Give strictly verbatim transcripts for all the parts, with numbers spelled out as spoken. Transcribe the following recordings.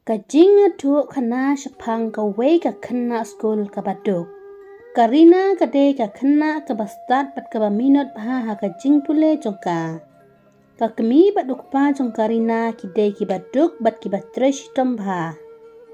Ka jingïathuh khana shaphang kawei ka khynnah skul kaba duk. Ka Rina ka dei ka khynnah kaba stad bad kaba minot bha ha ka jingpule jong ka. Ka kmie bad u kpa jong ka Rina ki dei kiba duk bad kiba trei shitom bha.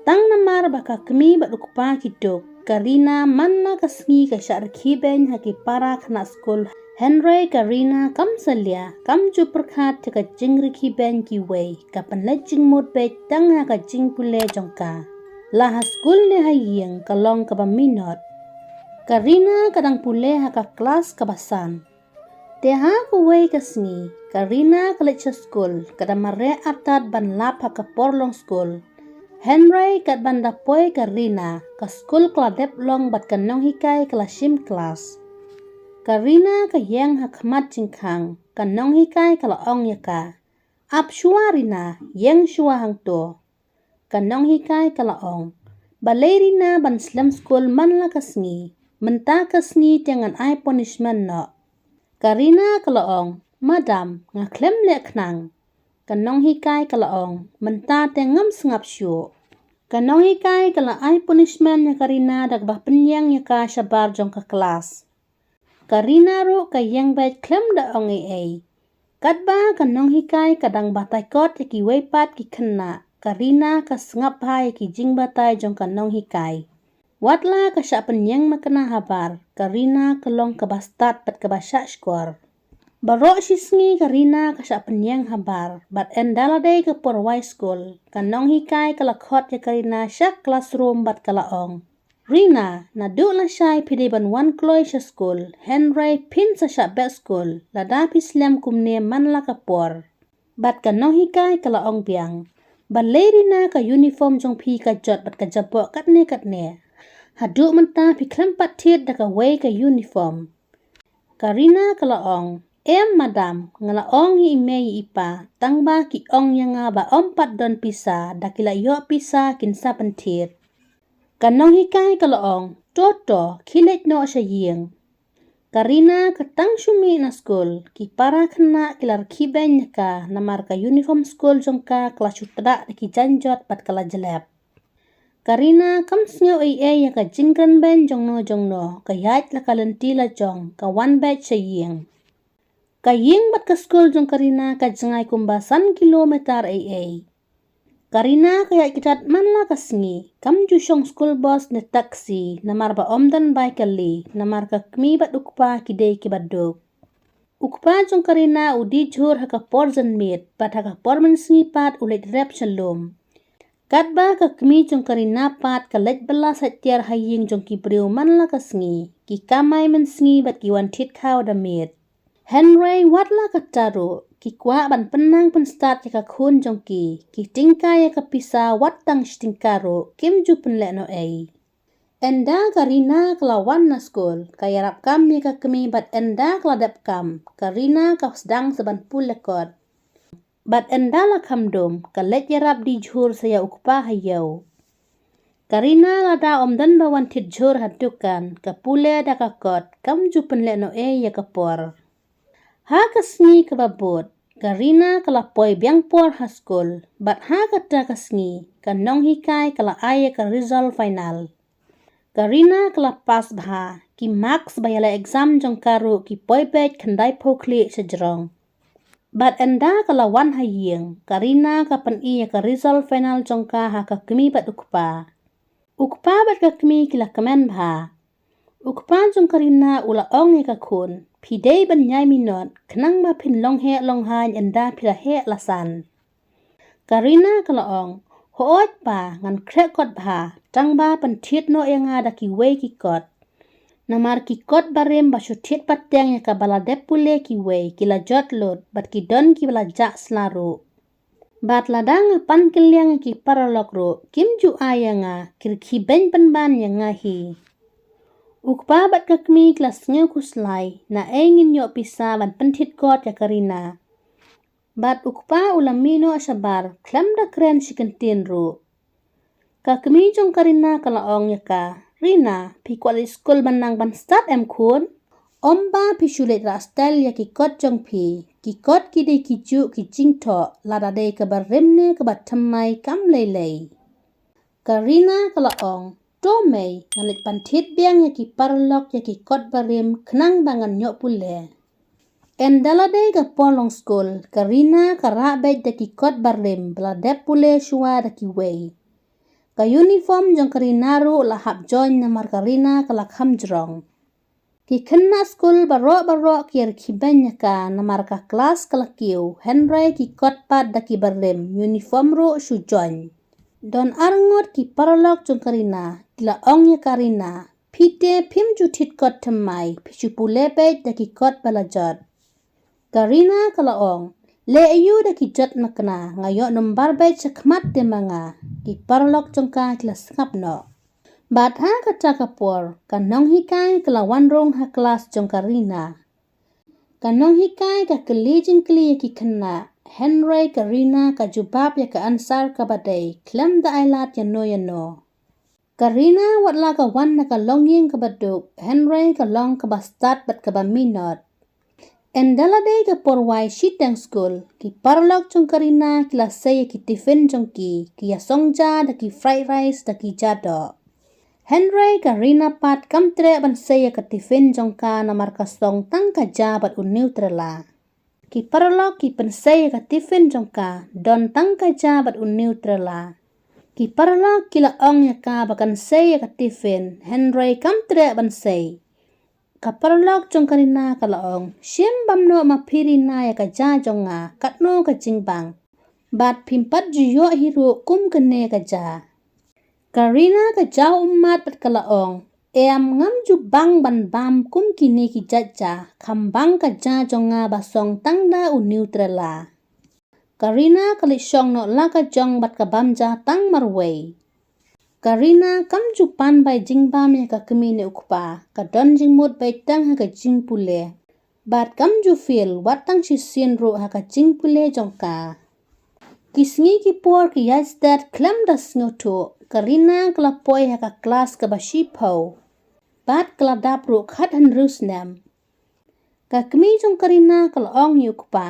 Tang namar ba ka kmie bad u kpa ki duk, ka Rina man la ka sngi ka shah rkhie beiñ ha ki para khynnah skul. Hynrei ka Rina kam salia, kam ju pyrkhat ïa ka jingrikhie beiñ kiwei, ka pynleit jingmut beit tang ha ka jingpule jong ka. La ha skul ne ha ïing ka long kaba minot. Ka Rina ka dang pule ha ka klas kaba san. Te ha kawei ka sngi, ka Rina ka leit sha skul, ka da mareh artat ban lap ha ka por long skul. Hynrei katba da poi ka Rina, ka skul ka la dep long bad ka nonghikai ka la shim klas. Ka Rina ka ïeng ha khmat jingkhang, ka nonghikai ka la ong ïa ka. Ap shuwa Rina, ïeng shuwa hangto. Ka nonghikai ka la ong. Balei Rina ban slem skul man la ka sngi. Mynta ka sngi te ngan ai punishment noh. Ka Rina ka la ong. Madam, nga khlem leh khnang. Ka nonghikai ka la ong. Mynta te ngam sngap shuh. Ka nonghikai ka la ai punishment ïa ka Rina da kaba pynïeng ïa ka shabar jong ka klas. Ka Rina ruh ka ïeng beit khlem da ong ei ei. Katba ka nonghikai ka dang batai kot ïa kiwei pat ki khynnah, ka Rina ka sngap bha ïa ki jingbatai jong ka nonghikai. Wat la ka shah pynïeng makna habar, ka Rina ka long kaba stad bad kaba shah shkor. Baroh shi sngi ka Rina ka shah pynïeng habar, bad ynda la dei ka por wai skul, ka nonghikai ka la khot ïa ka Rina sha classroom bad ka la ong. Rina, naduh lashai phi dei ban wan kloi sha skul, hynrei phin sa shah beh skul, lada phi slem kumne man la ka por. Bad ka nonghikai ka la ong biang. Balei Rina ka uniform jong phi ka jot bad ka jaboh katne katne. Haduh mynta phi khlem pat thied da kawei ka uniform. Ka Rina ka la ong, em madam, nga la ong ïa i mei i pa, tang ba ki ong ïa nga ba ym pat don pisa, da ki la ïoh pisa kin sa pynthied. Ka nonghikai ka la ong, to to, khie leit noh sha ïing. Ka Rina ka tang shu mih na skul, ki para khynnah ki la rkhie beiñ ïa ka, namar ka uniform skul jong ka ka la shu tdah da ki jaiñjot bad ka la jlep. Ka Rina kam sngew ei ei ïa ka jingkren beiñ jongno jongno, ka ïaid la ka lynti la jong, ka wan beit sha ïing. Ka ïing bad ka skul jong ka Rina ka jngai kumba san kilometer ei ei. Ka Rina ka ïaid kjat man la ka sngi, kam ju shong skul bos ne taxi, namar ba ym don bai kali, namar ka kmie bad u kpa ki dei kiba duk. U kpa jong ka Rina u die jhur ha ka por janmiet, bad ha ka por mynsngi pat u leit rep sha lum. Katba ka kmie jong ka Rina pat ka leit bylla sait tiar ha ïing jong ki briew man la ka sngi, ki kamai mynsngi bad ki wan thied khaw da miet. Hynrei wat la katta ruh, ki kwah ban pynnang pynstad ïa ka khun jong ki, ki tyngkai ïa ka pisa wat tang shi tyngka ruh, kim ju pynleh noh ei. Ynda ka Rina ka la wan na skul, ka ïarap kam ïa ka kmie bad ynda ka la dep kam, ka Rina ka sdang sa ban pule kot. Bad ynda la kham dum, ka leit ïarap die jhur sa ïa u kpa ha ïew. Ka Rina lada ym don ba wan thied jhur ha dukan, ka pule da ka kot, kam ju pynleh noh ei ïa ka por. Ha ka sngi kaba bud, ka Rina ka la poi biang por ha skul, bad ha kata ka sngi, ka nonghikai ka la ai ïa ka result final. Ka Rina ka la pass bha, ki marks ba ïaleh exam jong ka ruh ki poi beit khyndai phew khlieh sha jrong. Bad ynda ka la wan ha ïing, ka Rina ka pyni ïa ka result final jong ka ha ka kmie bad u kpa. U kpa bad ka kmie ki la kmen bha. U kpa jong ka Rina u la ong ïa ka khun, phi dei ban ïai minot, khnang ba phin long heh long haiñ ynda phi la heh la san. Ka Rina ka la ong, hooid pa, ngan khreh kot bha, tang ba pynthied noh ïa nga da kiwei ki kot. Namar ki kot barim ba shu thied pateng ïa kaba la dep pule kiwei, ki la jot lut, bad ki don kiba la jah sla ruh. Bad lada nga pan kylliang ïa ki paralok ruh, kim ju ai ïa nga, ki rkhie beiñ pynban ïa nga hi. U kpa bad ka kmie ki la sngew khuslai, naei ngin ïoh pisa ban pynthied kot ïa ka Rina. Bad u kpa u la mih noh shabar, khlem da kren shi kyntien ruh. Ka kmie jong ka Rina ka la ong ïa ka, Rina, phi kwah leit skul ban nang ban stad em khun? Ym ba phi shu leit rah style ïa ki kot jong phi, ki kot ki dei kijuh ki jingthoh, lada dei kaba rim ne kaba thymmai kam lei lei. Ka Rina ka la ong, "To mei, ngan leit pynthied biang ïa ki paralok ïa ki kot barim khnang ba ngan ïoh pule." Ynda la dei ka por long skul, ka Rina ka rah beit da ki kot barim ba la dep pule shuwa da kiwei. Ka uniform jong ka Rina ruh la hap join namar ka Rina ka la kham jrong. Ki khynnah skul baroh baroh ki ïarkhie beiñ ïa ka namar ka klas ka la kiew, hynrei ki kot pat da ki barim, uniform ruh shu join. Don arngut ki paralok jong ka Rina ki la ong ïa ka Rina, "Phi te phim ju thied kot thymmai, phi shu pule beit da ki kot ba la jot." Ka Rina ka la ong, "Leh aïu da ki jot makna, nga ïoh number beit sha khmat te ma nga." Ki paralok jong ka ki la sngap noh. Bad ha kata ka por, ka nonghikai ka la wan rung ha klas jong ka Rina. Ka nonghikai ka kylli jingkylli ïa ki khynnah, hynrei ka Rina ka jubab ïa ka answer kaba dei, khlem da ai lad ïano ïano. Ka Rina wat la ka wan na ka longïing kaba duk, hynrei ka long kaba stad bad kaba minot. Ynda la dei ka por wai shiteng skul, ki paralok jong ka Rina ki la sei ïa ki tiffin jong ki, ki ïasong ja da ki fried rice da ki ja doh. Hynrei ka Rina pat kam treh ban sei ïa ka tiffin jong ka namar ka song tang ka ja bad u Nutrela. Ki paralok ki pynsei ïa ka tiffin jong ka, don tang ka ja bad u Nutrela. Ki paralok ki la ong ïa ka ba kan sei ïa ka tiffin, hynrei kam treh ban sei. Ka paralok jong ka Rina ka la ong, "Shim bam noh ma phi Rina ïa ka ja jong nga, katno ka jingbang. Bad phim pat ju ïoh hi ruh kum kane ka ja." Ka Rina ka jaw ummat bad ka la ong, "Em, ngam ju bang ban bam kum kine ki jait ja, kham bang ka ja jong nga ba song tang da u Nutrela." Ka Rina ka leit shong noh la ka jong bad ka bam ja tang marwei. Ka Rina kam ju pan bai jingbam ïa ka kmie ne u kpa, ka don jingmut beit tang ha ka jingpule. Bad kam ju fail wat tang shisien ruh ha ka jingpule jong ka. Ki sngi ki por ki ïaid stet khlem da sngewthuh, ka Rina ka la poi ha ka klas kaba shiphew. Bad ka la dap ruh khathynriew snem. Ka kmie jong ka Rina ka la ong ïa u kpa,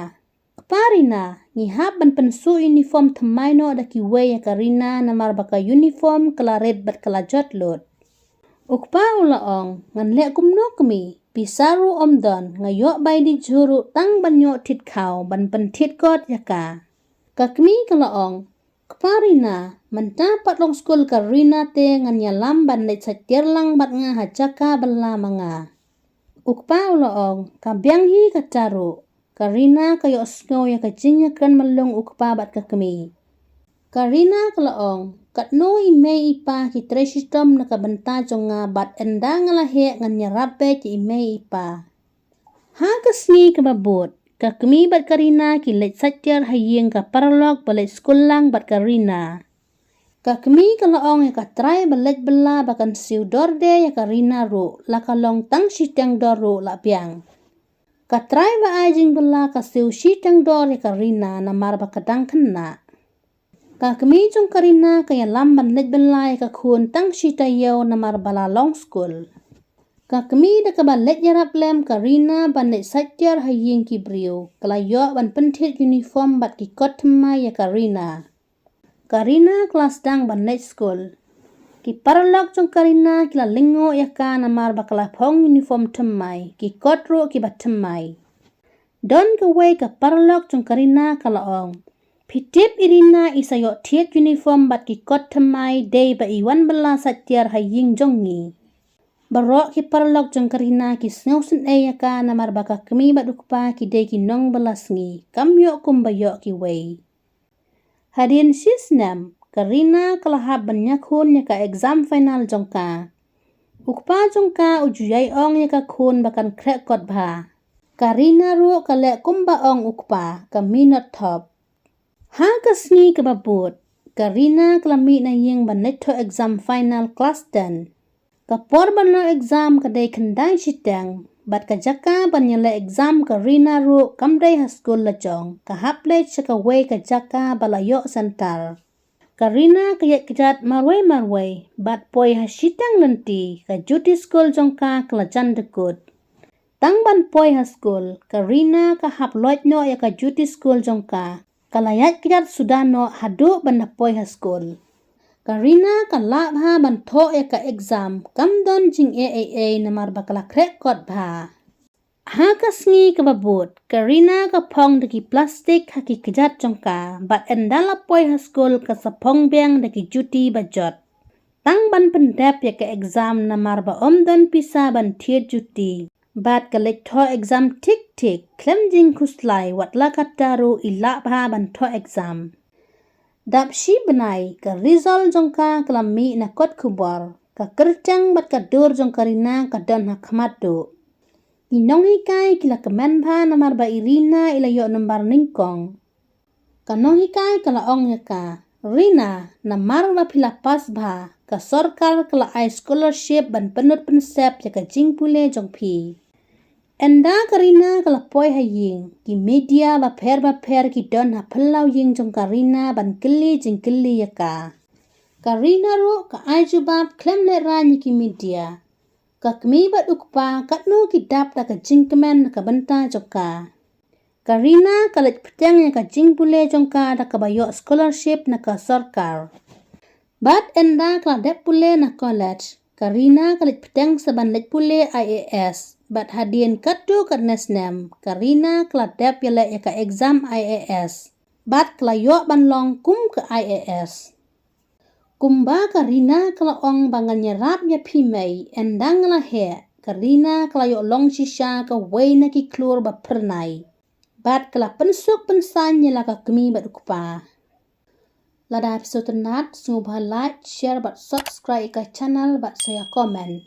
"Kpa Rina, ngi hap ban pynsuh uniform thymmai noh da kiwei ïa ka Rina namar ba ka uniform ka la rit bad ka la jot lut." U kpa u la ong, "Ngan leh kumno kmie, pisa ruh ym don, nga ïoh bai dih jhur ruh tang ban ïoh thied khaw, ban pynthied kot ïa ka." Ka kmie ka la ong, "Kpa Rina, mynta pat long skul ka Rina te ngan ïalam ban leit sait tiar lang bad nga ha jaka bylla ma nga." U kpa u la ong, "Ka biang hi kata ruh." Ka Rina ka ïohsngew ïa ka jingïakren myllung u kpa bad ka kmie. Ka Rina ka la ong, "Katno i mei i pa ki trei shitom na ka bynta jong nga bad ynda nga la heh ngan ïarap beit ïa i mei i pa." Ha ka sngi kaba bud, ka kmie bad ka Rina ki leit sait tiar ha ïing ka paralok ba leit skul lang bad ka Rina. Ka kmie ka la ong ïa ka trai ba leit bylla ba kan siew dor de ïa ka Rina ruh, la ka long tang shiteng dor ruh la biang. Ka trai ba ai jingbylla ka siew shiteng dor ïa ka Rina namar ba ka dang khynnah. Ka kmie jong ka Rina ka ïalam ban leit bylla ïa ka khun tang shi taïew namar ba la long skul. Ka kmie da kaba leit ïarap lem ka Rina ban leit sait tiar ha ïing ki briew, ka la ïoh ban pynthied uniform bad ki kot thymmai ïa ka Rina. Ka Rina ka la sdang ban leit skul. Ki paralok jong ka Rina ki la lyngngoh ïa ka namar ba ka la phong uniform thymmai, ki kot ruh kiba thymmai. Don kawei ka paralok jong ka Rina ka la ong, "Phi tip i Rina i sa ïoh thied uniform bad ki kot thymmai dei ba i wan bylla sait tiar ha ïing jong ngi." Baroh ki paralok jong ka Rina ki sngew sngewsih ïa ka namar ba ka kmie bad u kpa ki dei ki nongbylla sngi, kam ïoh kumba ïoh kiwei. Hadien shi snem, ka Rina ka la hap ban ïakhun ïa ka exam final jong ka. U kpa jong ka u ju ïai ong ïa ka khun ba kan khreh kot bha. Ka Rina ruh ka leh kumba ong u kpa, ka minot thop. Ha ka sngi kaba bud, ka Rina ka la mih na ïing ban leit thoh exam final klas ten. Ka por ban long exam ka dei khyndai shiteng, bad ka jaka ban ïaleh exam ka Rina ruh kam dei ha skul la jong, ka hap leit sha kawei ka jaka ba la ïoh center. Ka Rina ka ïaid kjat marwei marwei, bad poi ha shiteng lynti, ka juti skul jong ka ka la jan dkut. Tang ban poi ha skul, ka Rina ka hap loit noh ïa ka juti skul jong ka, ka la ïaid kjat suda noh haduh ban da poi ha skul. Ka Rina ka lah bha ban thoh ïa ka exam, kam don jingeh ei ei namar ba ka la khreh kot bha. Ha ka sngi kaba bud, ka Rina ka phong da ki plastik ha ki kjat jong ka, bad ynda la poi ha skul ka sa phong biang da ki juti ba jot. Tang ban pyndep ïa ka exam namar ba ym don pisa ban thied juti. Bad ka leit thoh exam thik thik, khlem jingkhuslai, wat la katta ruh i lah bha ban thoh exam. Dap shi bnai, ka result jong ka ka la mih na kot khubor. Ka kyrteng bad ka dur jong ka Rina ka don ha khmat duh. Ki nonghikai ki la kmen bha namar ba i Rina i la ïoh nombar nyngkong. Ka nonghikai ka la ong ïa ka, Rina, namar ba phi la pass bha, ka sorkar ka la ai scholarship ban pynlut pynsep ïa ka jingpule jong phi. Ynda ka Rina ka la poi ha ïing, ki media bapher bapher ki don ha phyllaw ïing jong ka Rina ban kylli jingkylli ïa ka. Ka Rina ruh ka ai jubab khlem lehraiñ ïa ki media. Ka kmie bad u kpa katno ki dap da ka jingkmen na ka bynta jong ka. Ka Rina ka leit bteng ïa ka jingpule jong ka da kaba ïoh scholarship na ka sorkar. Bad ynda ka la dep pule na college, ka Rina ka leit bteng sa ban leit pule I A S. Bad hadien katto katne snem, ka Rina ka la dep ïaleh ïa ka exam I A S. Bad ka la ïoh ban long kum ka I A S. Kumba ka Rina ka la ong ba ngan ïarap ïa phi mei, ynda nga la heh, ka Rina ka la ïoh long shisha kawei na ki khlur ba phyrnai. Bad ka la pynsuk pynsaiñ ïa la ka kmie bad u kpa. Lada phi sngewtynnat, sngewbha like, share bad subscribe ïa ka channel bad sa ïa comment.